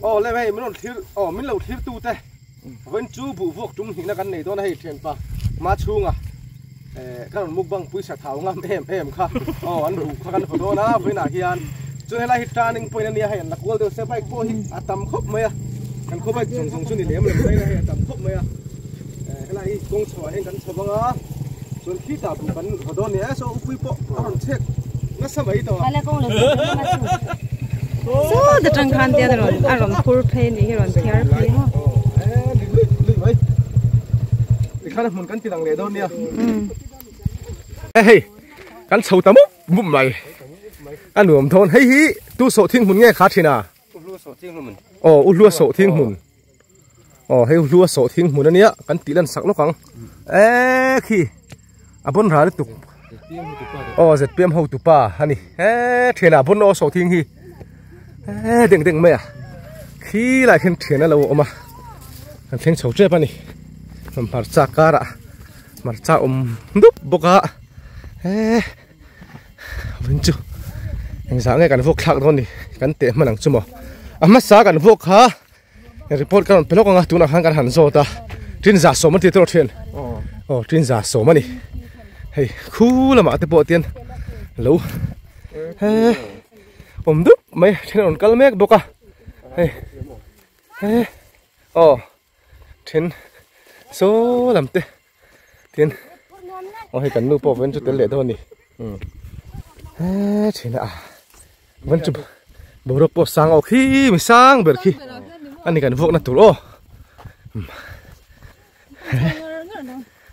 Aw le hei min rawn thlir aw min lo thlir tu te vawiin chu buh vuak tum hnihna kan nei dawn a hei thianpa hma chhunga eh ka rawn mukbang pawisa thau ngam em em kha aw an buh kha kan vaw dawn a vawiin ah hian chuan helai hi turning point ania hei an la kual deuh se bike pawh hi a tam khawp mai a kan khaw bike zawng zawng chu ni lem lo mai a hei a tam khawp mai a eh helai hi kawng chho ah hian kan chho vang a chuan khitah buh kan vaw dawn a ni e saw upui pawh a rawn chhek nasa mai tawh a. Saw ta tang khan te a rawn a rawn phur phei nih hi a rawn thiar phei maw. Tikhan a hmun kan ti lang leh dawn nia. Hei kan chho ta mup mup mai a nuam dawn hei hi tu sawh thing hmun nge kha thin a. Aw u hlua sawh thing hmun. Aw hei hlua sawh thing hmun ania kan tih lan sak lawk ang e khi a bawn ra lutuk aw zpm ho tupa ani e thianah bawn aw sawh thing hi e deng deng mai a khi lai khian thian a lo awm a kan thleng chho tep ani hmarcha karah hmarcha awm dup bawk a e vin chu engzah nge kan vuak thlak dawn ni kan teh hman ang chu maw a hmasa kan vuak kha report ka rawn pe lawk ang a tunah khan kan han zawt a tin za sawm an ti tawh thin aw tin za sawm a ni hei khu lamah te pawh tian lo he awm dup mai then an rawn kal mek bawk a hei he aw then saw lam te tin aw hei kan nu pawh vawiin chu tel leh dawn a ni he thin a vawiin chu boruak pawh sang aw khi mi sang ber khi ani kan vuakna tur aw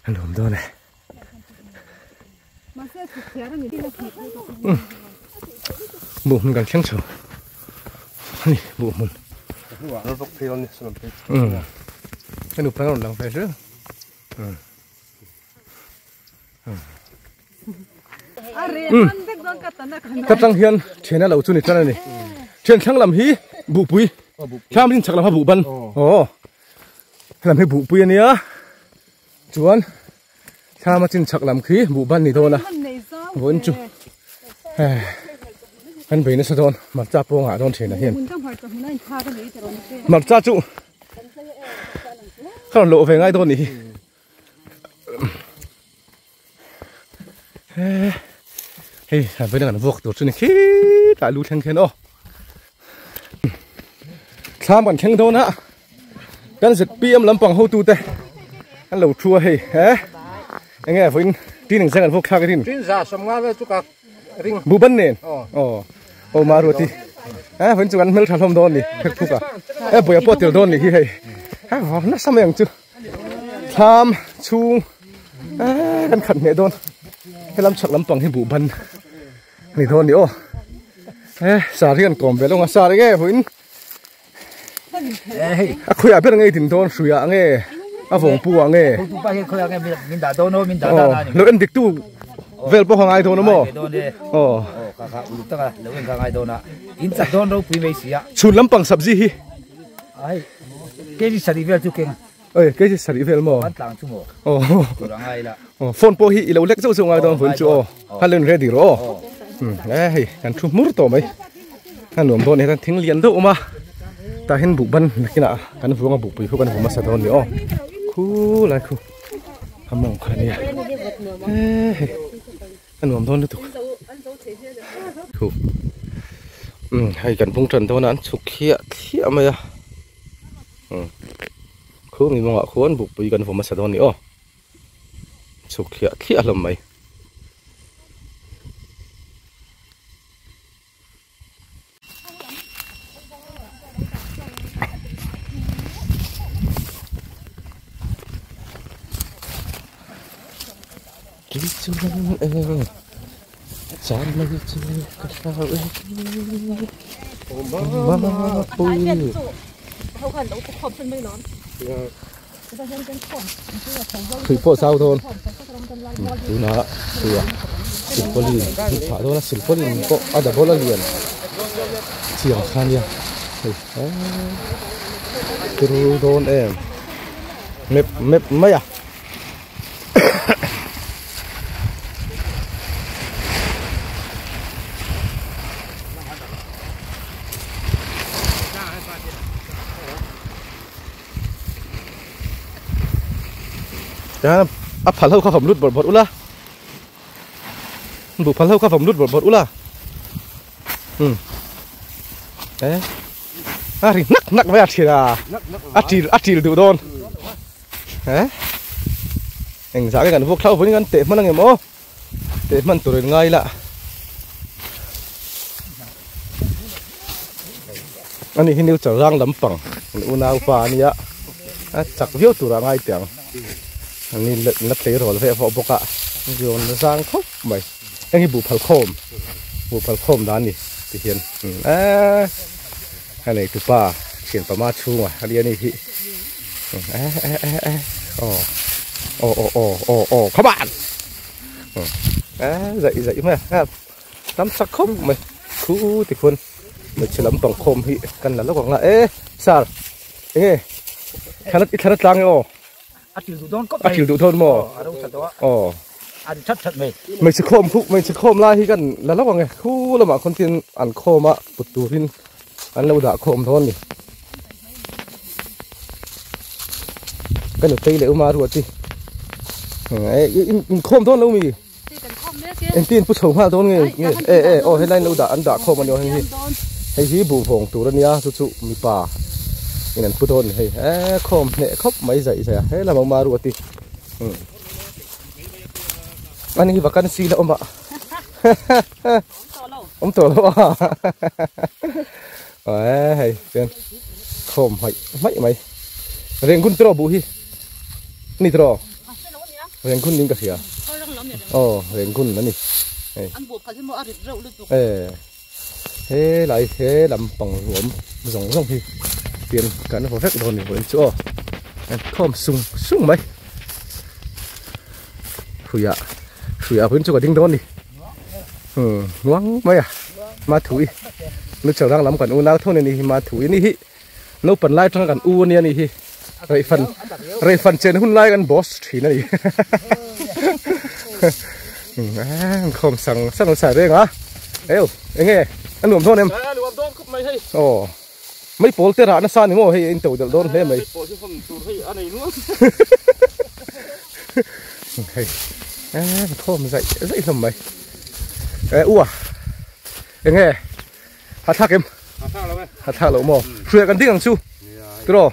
a nuam dawn e buh hmun kan thleng chho ani buh hmun henu pang rawn lang ve hle ka tang hian thian a lo chu ni tan ani thian thlang lam hi buhpui thlam rin chhak lam ha buh ban aw helam hi buhpui ania chuan Thlam a chin chhak lam khi buh ban ni dawn a vawiin chu kan bei nasa dawn hmarcha pawh ngah dawn thin a hian hmarcha chu ka rawn loh ve ngai dawn nih hi hei a vawiin an vuak tur chu ni khitah lu thleng khian aw thlam kan thleng dawn a kan zpm lampang hotute an lo thu a hei he enge vawiin tin eng zeng an vawk thlak a rin tin za sawmnga vel chu ka ring buban nen aw aw ma ruati he vawiin chu kan hmel tha hlawm dawn ni phek phuk a he buaia pawh tel dawn ni hi hei he va nasa mai ang chu thlam chhung kan khat hneh dawn helam chhak lampang hi buhban ni dawn ni aw he sar hi an kawm ve lawng a sar enge huin a khawiah ber nge din dawn hruiah nge a vawng pu ah nge lo en dik tu vel pawh ka ngai dawn a maw aw chhun lampang sabzi hi Oi, kei chu sarih vel maw? Kan tlang chu maw? Aw. Tur a ngai la. Aw, phone pawh hi i lo lek zauh zauh ngai dawn vun chu aw. Kha len ready rawh aw. Um, e hei, kan thu hmur tawh mai. A nuam dawn ni, thing lian deuh awm a. Tah hian buh ban nakinah kan vuang a buhpui khu kan vu hmasa dawn ni aw. Khu lai khu a mawng kha ania. E hei, a nuam dawn lutuk. Khu. Um, hei kan bung tan dawn a, an chhuk thliah thliah mai a. Khu mi mawngah khuan bukpui kan vaw hmasa dawn a ni aw chhuk thliah thliah hlawm mai. Thui pawh zau dawn tunah tui a silpauline an phah dawn a silpauline pawh a double a lian chiang kha ania hei turu dawn em map map mai a. Tihian a phal ho kha vawm lut bawrh bawrh ula buh phal ho kha vawm lut bawrh bawrh ula umm eh a ri hnak hnak mai a thin a a til a til duh dawn eh engzah nge kan vuak thlau vawiin kan teh hman ang em aw. Teh hman tur in ngai lah. Ani hi new Charrang lampang an unau pa ania a chak viau turah ngai teh ang. Ani la tleirawl veh vawh bawk a zawn zang khawp mai. Heng hi buhphal khawm buhphal khawm dan a ni ti hian eee a neitupa thian pama chhunga ania ni hi eh eh eh eh aw aw aw aw aw aw come on eh zaih zaih mai a tam chak khawp mai khu ti khuan hmeichhe lampang khawm hi kan la lawk ang a eh sir enge thla i thla tlang e aw A til duh dawn kawp mai. A til duh dawn maw? A ro that tawh a. Aw. A ri that that mai. Hmeichhe khawm khu hmeichhe khawm lai hi kan la lawk ang e. Khu lamah khawn tin an khawm a put turin an lo dah khawm dawn ni. Ka nutei leh uma ruat hi. In khawm dawn lo mi? Engtin in pu chho nghal dawn nge nge e e aw helai an lo dah an dah khawm a ni aw hei hi hei hi buhvawng tur a nia chu chu mipa in an pu dawn a ni hei e khawm hneh khawp mai zaih zaih a he lam awm a ruat hi umm ani hi vacancy la awm a awm tawh lo a e hei chuan khawm hmaih hmaih mai renggun tawh buh hi ni tawh. Rengkhun ding ka hria. Aw rengkhun a ni. Hei. An buh phal hi maw a rit reuh lutuk. E he lai he lampang ruam zawng zawng hi tian kan vaw vek dawn ni vawiin chu aw. An khawm sung sung mai. Hruiah hruiah vawiin chu ka ding dawn ni. Hmm nuang mai a ma thui nu chawrang lam kan unau tho ni hi ma thui ni hi. Naupan lai atanga kan u ania ni hi reifan reifan chen hun lai kan boss thin a ni khawm sang sang lo sai reng a eu enge a nuam dawn em nuam dawn khawp mai hei aw mai pawl te rah nasa ni maw hei in to delh dawn hle mai pawl hi hawm tur hei a nei nual hei khawm zaih zaih hlawm mai e u a enge Ha thlak em? Ha thlak lo e. Ha thlak lo maw? Hruia kan ding ang chu. Tiraw?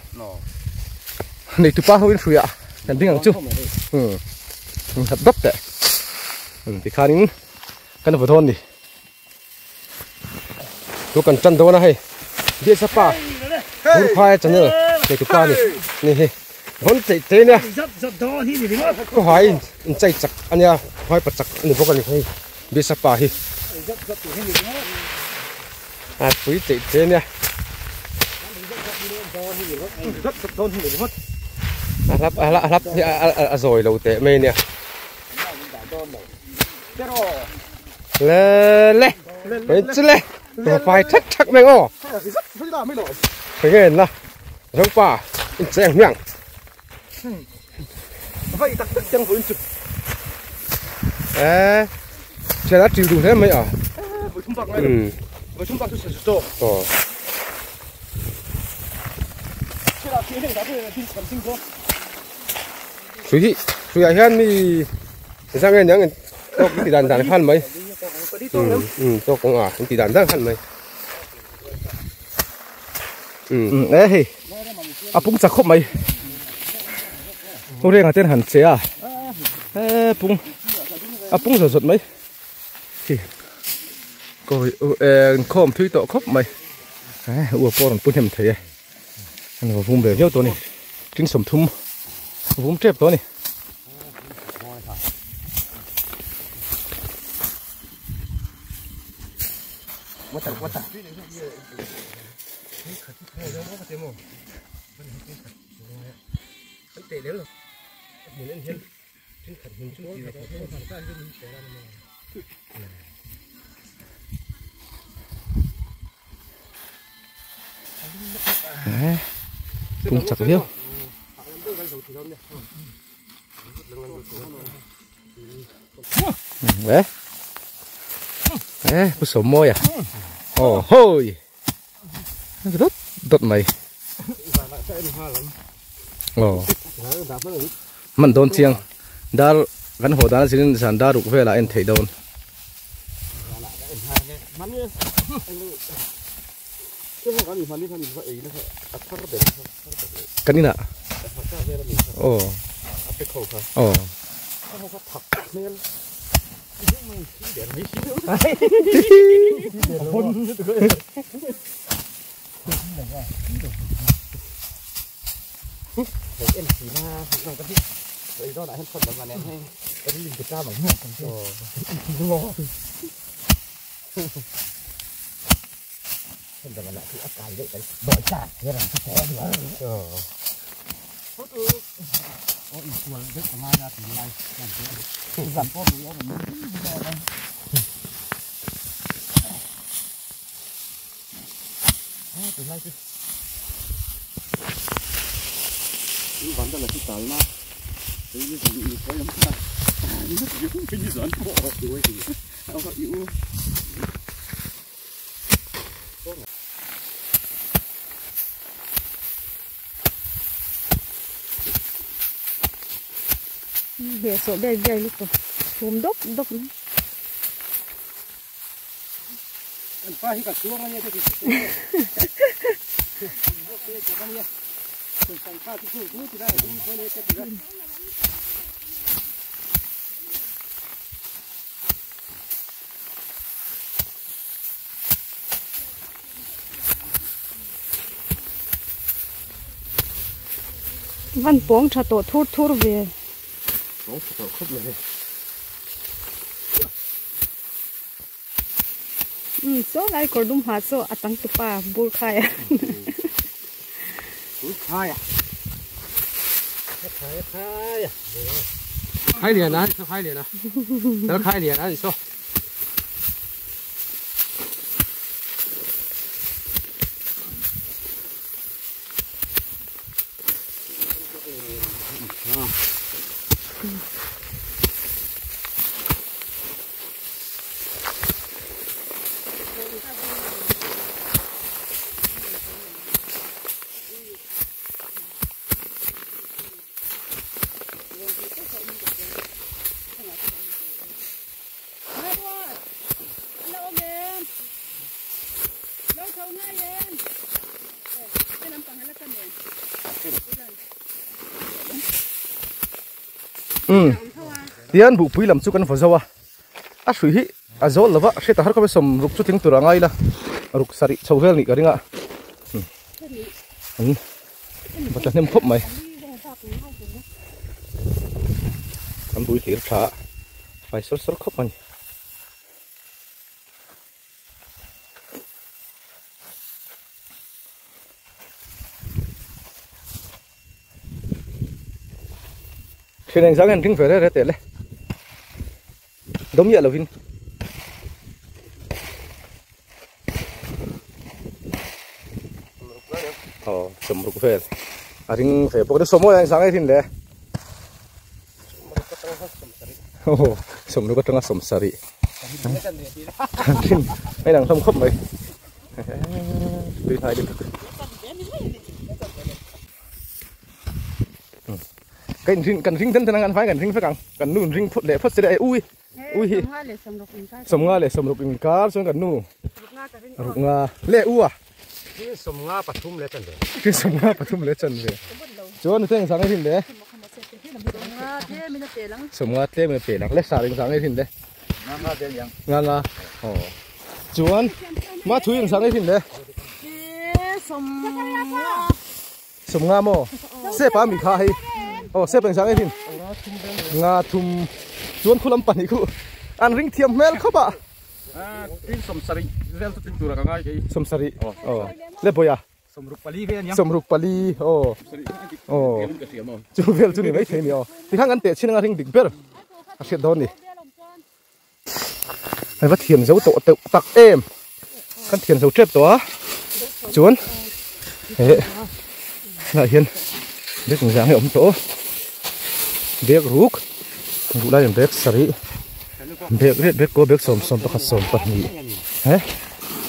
Nei tupa ho in hruia kan ding ang chu. Hmm. Hat dap teh. Tikhanin kan va dawn ni. Tu kan tan dawn a hei. Biasa pa. Burphai channel nei tupa ni. Ni hi. Von chei chei nia. Ko hai in chei chak ania. Hai pa chak ani bawk ani hei. Bisa pa hi a pui cheih che nia a hlap a hlap hi a zawi lo teh mai nia le le mai chu le fai thak thak mai aw phải nghe là giống pa in cheng miang Vậy tak tak chang vun chu. Ê, xe đã chịu đủ thế mấy à? Với thung bạc này. Ừ. Với thung bạc tôi sẽ cho. Ờ. Xe đã chịu này đã về tin sản sinh không? Suy suy hian mi sang nghe nhang to ti dan dan khan mai. Ừ, ừ, to cũng à, ti dan dan khan mai. Ừ, ê hei. A pung chak khawp mai. Reng ah ten han che a. E pung a pung zawt zawt mai. Khi kawi e khawm thui tawh khawp mai. E ua pawh a rawn pu hnem thei e. An va vum ve viau tawh a ni. Tin sawmthum vum tep tawh a ni. Tung chak viau. Đấy. Đấy, có sổ môi à? Ồ hôi. Rất đột mày. Ồ. Man dawn chiang dar kan haw dan a zin in zan dar ruk velah a en theih dawn. Kan inah aw aw. Behsawh biai biai lutuk chhum dawp dawp mai. Van pawng tha tawh thur thur ve. Pawng tha tawh khawp mai. Umm saw lai kawr dum ha saw a chang tupa bur khai a. Bur khai a. Khai khai a. Khai lian a, khai lian a. Dal khai lian a ni saw. Umm tian buhpui lam chu kan vaw zo a a hrui hi a zawl lova hriat a har khawp e sawm ruk chu tling tur a ngai ila ruk sarih chho vel nih ka ring a umm va tla hnem khawp mai kan bui hlir tha a fai sawr sawr khawp a ni. Thil eng zang hian ring ve reh reh teh le dawm miah lovin. Aw sawmruk vel a ring ve bawk a sawmawi a engzang nge rin le aw sawmruk atanga sawmsarih rin a inang hlawm khawp mai tui hnai lutuk ka in ring kan ring den den ang an vai kan ring vek ang kan nu in ring phawt leh phawt se le ui ui hi sawmnga leh sawmruk inkar chuan kan nu ruk nga leh u a sawmnga pathum leh chanve sawmnga pathum leh chanve chuan nute engzang nge rin le sawmnga tlem in a pel ang le sar engzang nge rin le nga nga te aniang nga nga aw chuan ma thui engzang nge rin le sawmnga maw sep a mi kha hei aw sep engzang nge rin nga thum chuan khu lam pahnih khu an ring thiam hmel khawp a tin sawmsarih vel chu tin tur a ka ngai kei sawmsarih aw le bawih a Sawmruk pali vel ania. Sawmruk pali aw aw chu vel chu ni mai thei ni aw tikhan kan teh chhin anga ring dik ber a hriat dawn ni. Hei va thiam zo tawh teuh tak em kan thiam zo tep tawh a chuan he lah hian bag engzah nge awm tawh bag ruk ruk lai in bag sarih bag riat bag kaw bag sawm sawm pakhat sawm pahnih he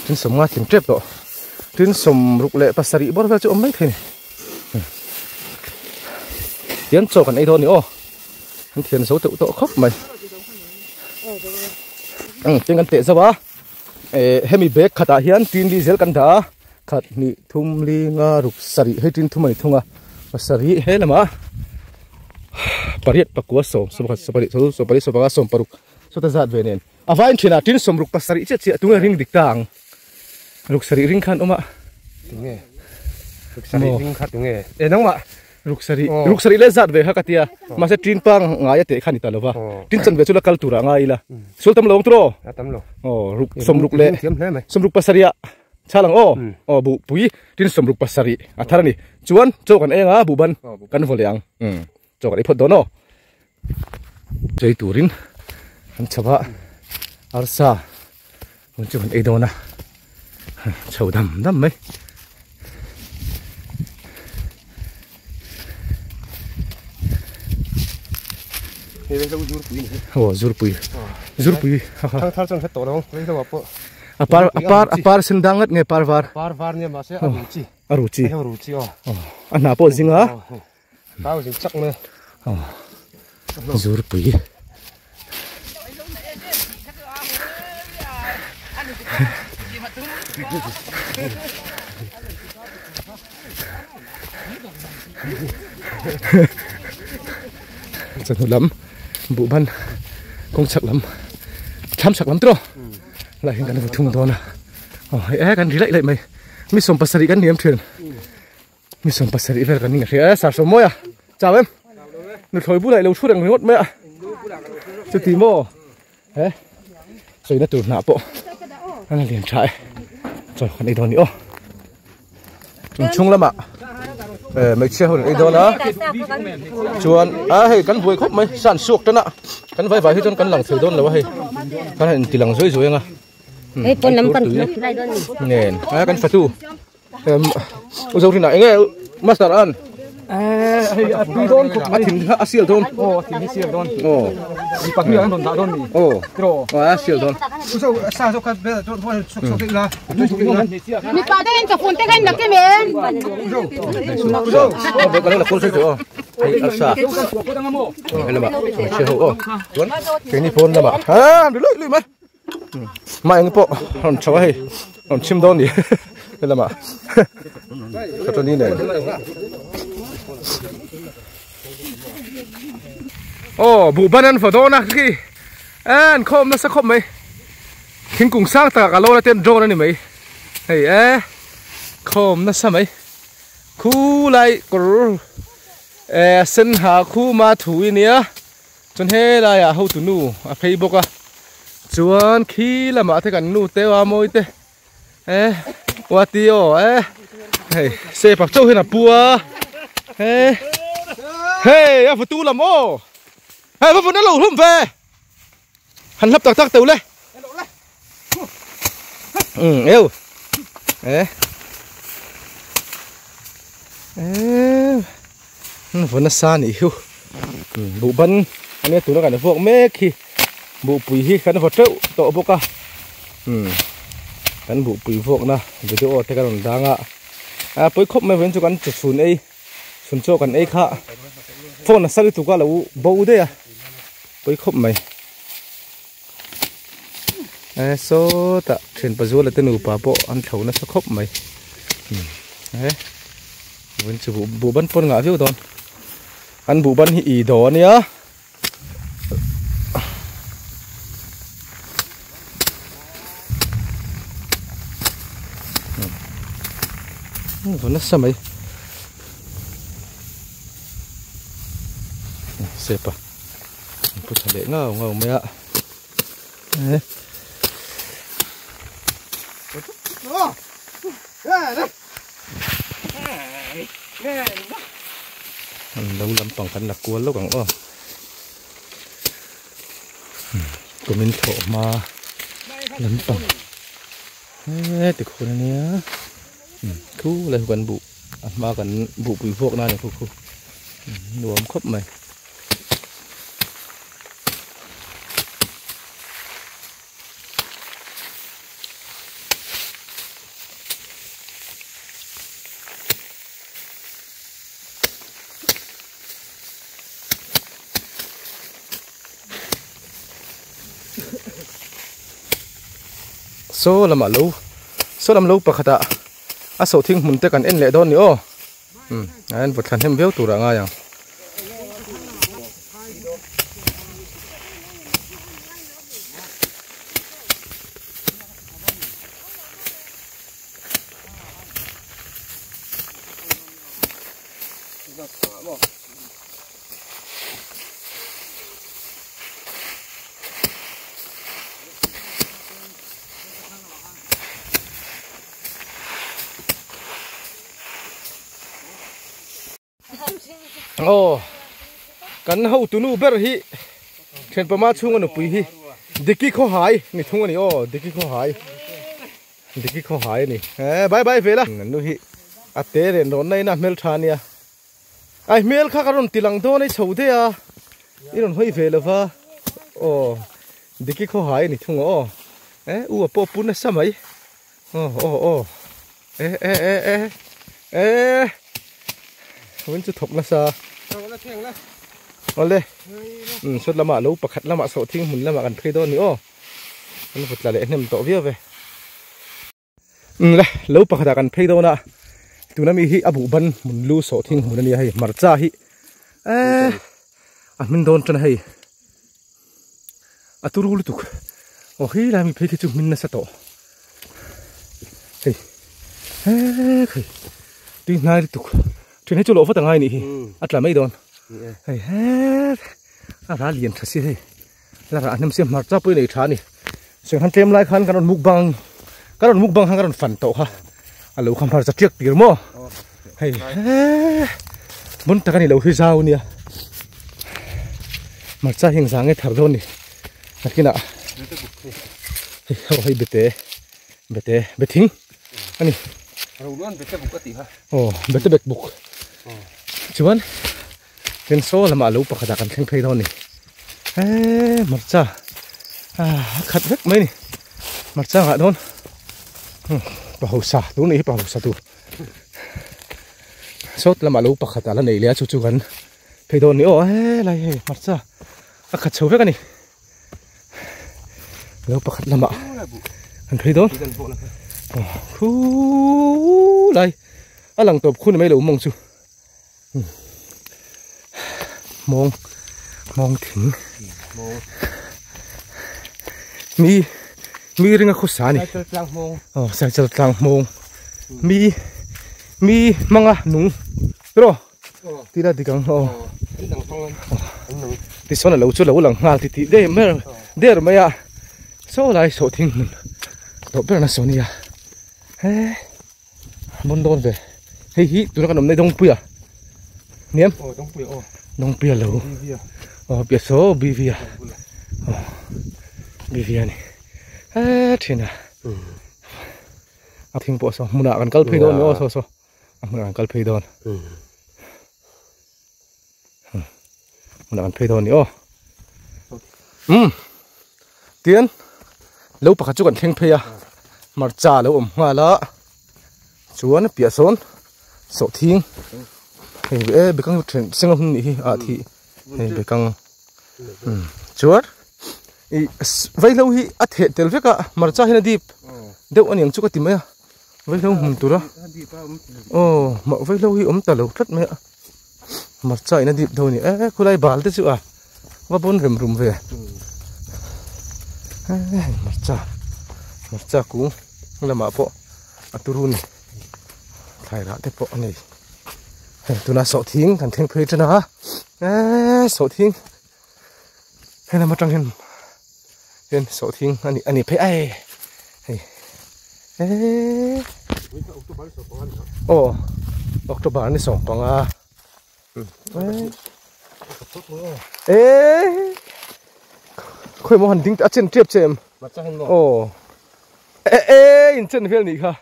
tin sawmnga tling tep tawh. Tin sawmruk leh pasarih bawr vel chu awm mai thei a ni. Tian chaw kan ei dawn a ni aw. An thian zo teuh tawh khawp mai. Umm tin kan teh zauh a eh hemi bag khatah hian tin li zel kan dah a khat hnih thum li nga ruk sarih hei tin thum a ni thung a pasarih he lamah pariat pakua sawm sawmkhat sawmpahnih sawmthum sawmpali sawmpanga sawmparuk sawta zat ve nen a vain thinah tin sawmruk pasarih chiah chiah tunge ring dik ta ang. Ruk sarih ring khan awm a. Tunge? Ruk sarih ring kha tunge? E nangmah. Ruk sarih ruk sarih leh zat ve kha ka tia. Mahse tin pa ngai a teh kha ni ta lova. Tin chan ve chu la kal turah ngai ila. Sual tam lo ang turaw? A tam lo. Aw ruk sawmruk leh sawmruk pasarih ah chhal ang aw. Aw buh pui tin sawmruk pasarih a thar a ni. Chuan chaw kan eng a buh ban kan vaw leh ang. Chaw kan ei phawt dawn aw. Chei turin an chho a arsa hun chu kan ei dawn a chho dam dam mai. Aw zurpui zurpui thang thar chuan hre tawh lo rei lo ah pawh a par a par a par sen dang ngat nge par var par var nia mahse a ru chi a ru chi a ru chi aw a hna pawh zing a Kau zing chak mai. Aw. Zurpui. Chawhnu lam buh ban kawng chhak lam thlam chhak lam tiraw lah hian kan va thung dawn a aw hei e kan ri laih laih mai mi sawm pasarih kan ni em thin. Mi sawm pasarih vel kan ning a hria e sar sawm mawi a chau em nuthlawi bulah i lo thu reng ringawt mai a chuti maw he sawina tur hnah pawh an la lian tha e chaw kan ei dawn ni aw inchhung lamah eh hmeichhia ho an ei dawn a chuan a hei kan buai khawp mai san suak tan a kan vai vai hi chuan kan lang thei dawn lo a hei kan han inti lang zuai zuai ang a hei pawn lam kan lai dawn ni nen a kan fatu U Zorinah enge master an hei a tui dawn khawp a thin kha a sial dawn aw a thin hi sial dawn aw mi pahnih an rawn dah dawn ni aw tiraw a sial dawn u zo sa zo khat bel chuan huan chuk chuk ila chuk ila mi pa te in chafun te khan lakke men u zo ka lo la kul chu aw hei a sa hei lama che ho aw chuan keini pawn lama ha ri lui lui mai Mah eng pawh rawn chho a hei rawn chhim dawn ni helamah Satani nen aw buh ban an vaw dawn a khi an khawm nasa khawp mai thingkung sang takah ka lo la ten drone a ni mai hei e khawm nasa mai khulai kawr eh sen ha khuma thu i nia. Chuan helaiah hotu nu a phei bawk a chuan khi lamah te kan nu te a mawi te eh uati aw eh hei sepa chauh hian a pu a eh hei a vutu lam aw hei va vun a lo hlum ve han hlap tak tak teuh le um eu eh eh vun nasa a nih hi buh ban ania tuna kan vuak mek hi buhpui hi kan vaw teuh tawh bawk a um kan buhpui vuakna video te ka rawn dang a a pawi khawp mai vawiin chu kan chhun ei chhun chaw kan ei kha phone a sal lutuk a lo bo daih a pawi khawp mai. Eh sawtah thian pazuala te nupa pawh an thlo nasa khawp mai eh vawiin chu buh buh ban pawn ngah viau dawn an buh ban hi i daw ania vaw nasa mai sepa pu tha leh ngau ngau mai a An lo lampang kan la kual lawk ang aw kumin thlawh hma lampang heti khur ania khu lai khu kan buh a hma kan buhpui vuak na ni khu khu nuam khawp mai. Saw lamah lo saw lam lo pakhatah a sawhthing hmun te kan en leh dawn ni aw umm a en vawt thla hnem viau turah a ngai ang. Aw kan hotunu ber hi thianpama chhunga nupui hi Diki Khawhai ni thung a ni aw Diki Khawhai Diki Khawhai a ni eh bye bye vela nu hi a te ren rawn na in a hmeltha a nia. Ai hmel kha ka rawn ti lang dawn a i chho daih a i rawn hawi ve lova aw Diki khaw hai a ni thung aw eh u a pawh pu nasa mai aw aw aw eh eh eh eh eh vawin chu thawk nasa awle um sawt lamah lo pakhat lamah sawhthing hmun lamah kan phei dawn a ni aw kan vut tla leh hnem tawh viau ve. Le lo pakhatah kan phei dawn a tuna mi hi a buh ban hmun lu sawh thing hmun a nia hei hmarcha hi eee a hmin dawn tan a hei a turu lutuk aw hei lai mi phei khi chu hmin nasa tawh hei hek hei tui hnai lutuk then hi chu loh vat a ngai nih hi a tla mai dawn hei het a ral lian tha si hei. La rah hnem sia hmarcha pawh i nei tha a ni. Senghan tlem lai khan kan rawn mukbang kan rawn mukbang khan ka rawn fan tawh kha a lo kha hmarcha tiak tir maw hei he hmun tak a ni lo hi zau nia hmarcha hi engzah nge thar dawn ni nakinah hei ho hei bete bete bething a ni aw bete bek buk chuan. Tin saw lamah lo pakhatah kan thleng phei dawn a ni. Eee hmarcha ah a khat vek mai a ni. Hmarcha ngah dawn pa hausa tur nih hi pa hausa tur. Sawt lamah lo pakhatah la nei leh a chu chu kan phei dawn a ni aw helai hei hmarcha a khat chho vek a ni. Lo pakhat lamah kan phei dawn. Khulai a lang tawp khu ni mai lo mawng chu. Mawng mawng thing mi mi ringa khawsa a ni aw cycle tlang hmawng mi mi hmanga nung tiraw tila dik ang aw tichuan a lo chu lo lang nghal ti tih der mai der mai a saw lai sawhthing hmun tawh ber na saw nia he. Hmun dawn ve hei hi tuna kan awm nei Dawngpuia hniam aw Dawngpuia aw Dawngpuia lo aw piah saw BV a aw BV a ni he thin a a thing pawh saw hmunah kan kal phei dawn aw saw saw a hmunah kan kal phei dawn hmunah kan phei dawn ni aw um tian lo pakhat chu kan thleng phei a hmarcha lo awm nghal a chuan piah sawn sawhthing hei e bekang then seng a hun nih hi ah thih hei bekang um chuan ih vaihlo hi a theh tel vek a hmarcha hian a dip deuh aniang chu ka ti mai a vaihlo hmun tura aw vaihlo hi awm ta lo tlat mai a. Hmarcha in a dip deuh a ni e khulai bal te chu a va bawn rem rum ve hei hmarcha hmarcha kung lamah pawh a turu ni thlai rah te pawh a nei hei tuna sawhthing kan thleng phei tan a eee sawhthing hei lam atang hian hian sawhthing a ni a ni phei ai hei eee aw october ni sawm panga eee khawi maw han ding a chen tep che em aw eh eh in chen vel nih kha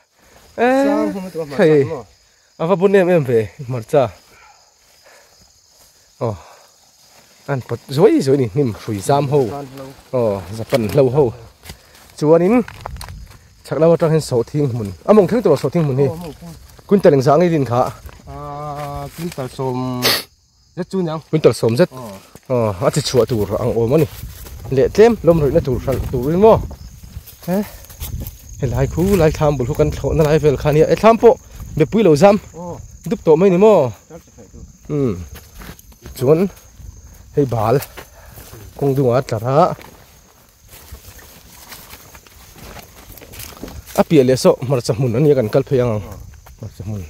eee hei a va bun em em ve hmarcha. Aw an pawt zuai zuai a ni hnim hrui zam ho aw japan hlo ho chuanin chhak lam atang hian sawhthing hmun a mawng thleng tur sawhthing hmun hi quintal engzah nge din kha quintal sawm zet chu niang quintal sawm zet aw a chi chhuah tur ang awm a ni leh tlem lawm ruihna tur hralh turin maw he Helai khu lai thlam bul khu kan thlawh na lai vel kha nia e thlam pawh mipui lo zam dup tawh mai ni maw umm chuan hei bal kawng dungah a tlar a a piah leh saw hmarcha hmun ania kan kal phei ang ang hmarcha hmun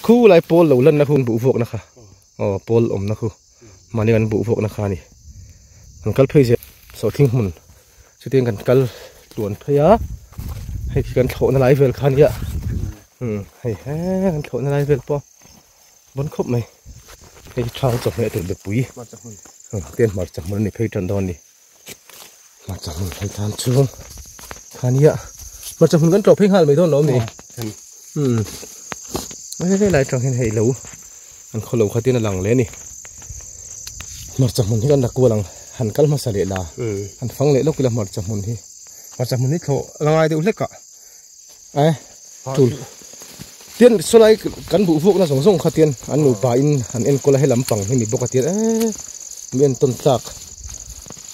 khu lai pawl lo lanna khu an buh vuakna kha aw pawl awmna khu mahni kan buh vuakna kha a ni kan kal phei zel sawhthing hmun. Chutiang kan kal tluan phei a, hei khi kan thlawhna lai vel kha ania umm hei he kan thlawhna lai vel pawh bawn khawp mai hei hi thang chawhmeh tur bepui ten hmarcha hmun a ni phei tan dawn a ni hmarcha hmun phei tan chu kha ania hmarcha hmun kan tlawh phei nghal mai dawn lo a ni umm hei lai tang hian hei lo an khaw lo kha tin a lang leh a ni hmarcha hmun hi kan la kual ang. Han kal hmasa leh la, han fang leh lawk ila hmarcha hmun hi. Hmarcha hmun hi thlawh la ngai deuh hlek ah. Eh, tul. Tian sawlai kan buh vuakna zawng zawng kha tian an nupa in han enkawl a he lampang hi ni bawk a tian eh mi entawn tlak.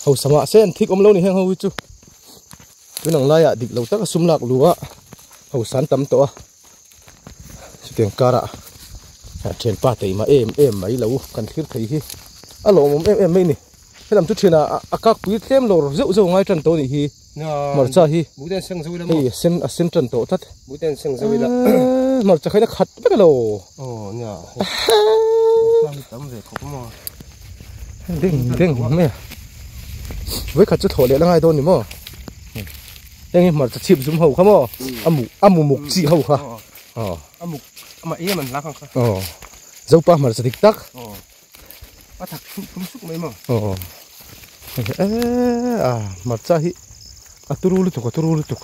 Hausa mahse an thik awm lo ni heng ho hi chu. Tun ang laiah dik lo taka sum lak luh a hausa an tam tawh a. Chutiang karah thianpa teima em em mai lo kan thlir thei hi a lawmawm em em mai a ni. Helam chu thianah a kakpui tlem lawr zeuh zeuh ngai tan tawh a nih hi. Hmarcha hi hei a sen a sen tan tawh tlat. Hmarcha kha in a khat vek alo. Deng deng mai a. Vawikhat chu thlawh leh la ngai dawn ni maw? Heng hi hmarcha chhip zum ho kha maw a mu a mu muk chi ho kha aw a muk ama em an hlak ang kha aw zopa hmarcha dik tak aw a thak thum thum suk mai maw aw e a hmarcha hi a turu lutuk a turu lutuk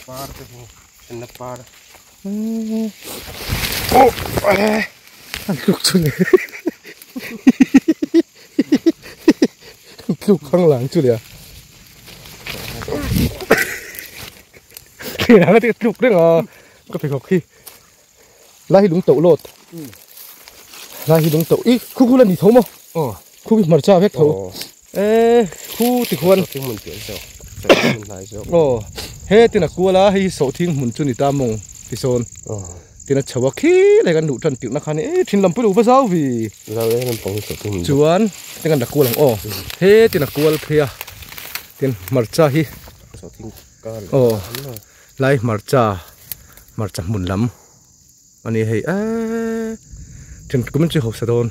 par te hi en na par oh an tluk chu le tluk khang lang chu le a thei ang a tluk reng a ka pheikhawk hi lai hi lung toh lawt lai hi lung toh i khu khu la ni tho maw khu hi hmarcha vek tho e khu tikhuan aw he tin a kual a hei hi sawhthing hmun chu ni ta mawng tisawn Tin a chho a khi lai kan luh tan tirhna khan e thin lam pui lo va zau vi. Zau e lampang hi sawhthing hmun. Chuan tin kan la kual ang aw. He tin a kual phei a. Tin hmarcha hi. Sawhthing kar leh. Aw lai hmarcha hmarcha hmun lam a ni hei eee thin kum chu hausa dawn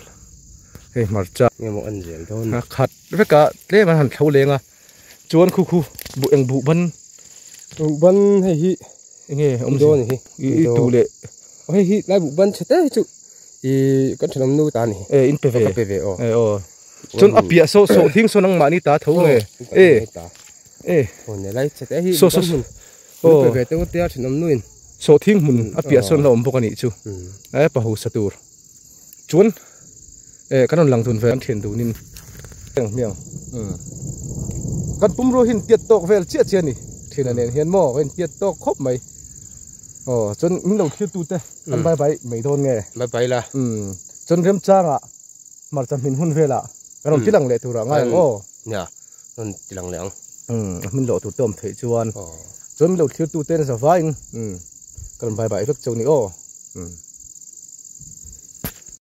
hei hmarcha. Nge maw an zel dawn. A khat vek a tlem an han thlo leng a. Chuan khu khu buh eng buh ban. Buh ban hei hi enge awm dawn hi i tu leh hei hi lai buh ban chhe te hi chu i kan thenawm nu ta ni e in pe ve ka pe ve aw e aw chuan a piah saw saw thing saw nangmah ni ta tho nge e e aw ne lai chhe te hi saw saw aw pe ve te tia thenawm nu in saw thing hmun a piah sawn la awm bawk ani chu e pa ho sa tur Chuan eh kan rawn lang dun ve an thian dunin ang hmiang umm kan pumrua hi intiat tawk vel chiah chiah a ni thiana nen hian maw ka intiat tawk khawp mai aw chuan min lo thlir tute kan bye bye mai dawn nge bye bye la umm chuan remchangah hmarcha hmin hun velah kan rawn ti lang leh turah ngai ang aw nia rawn ti lang leh ang umm a hmin loh tur te awm theih chuan chuan min lo thlir tute zavaiin umm kan rawn bye bye vek chauh a ni aw umm.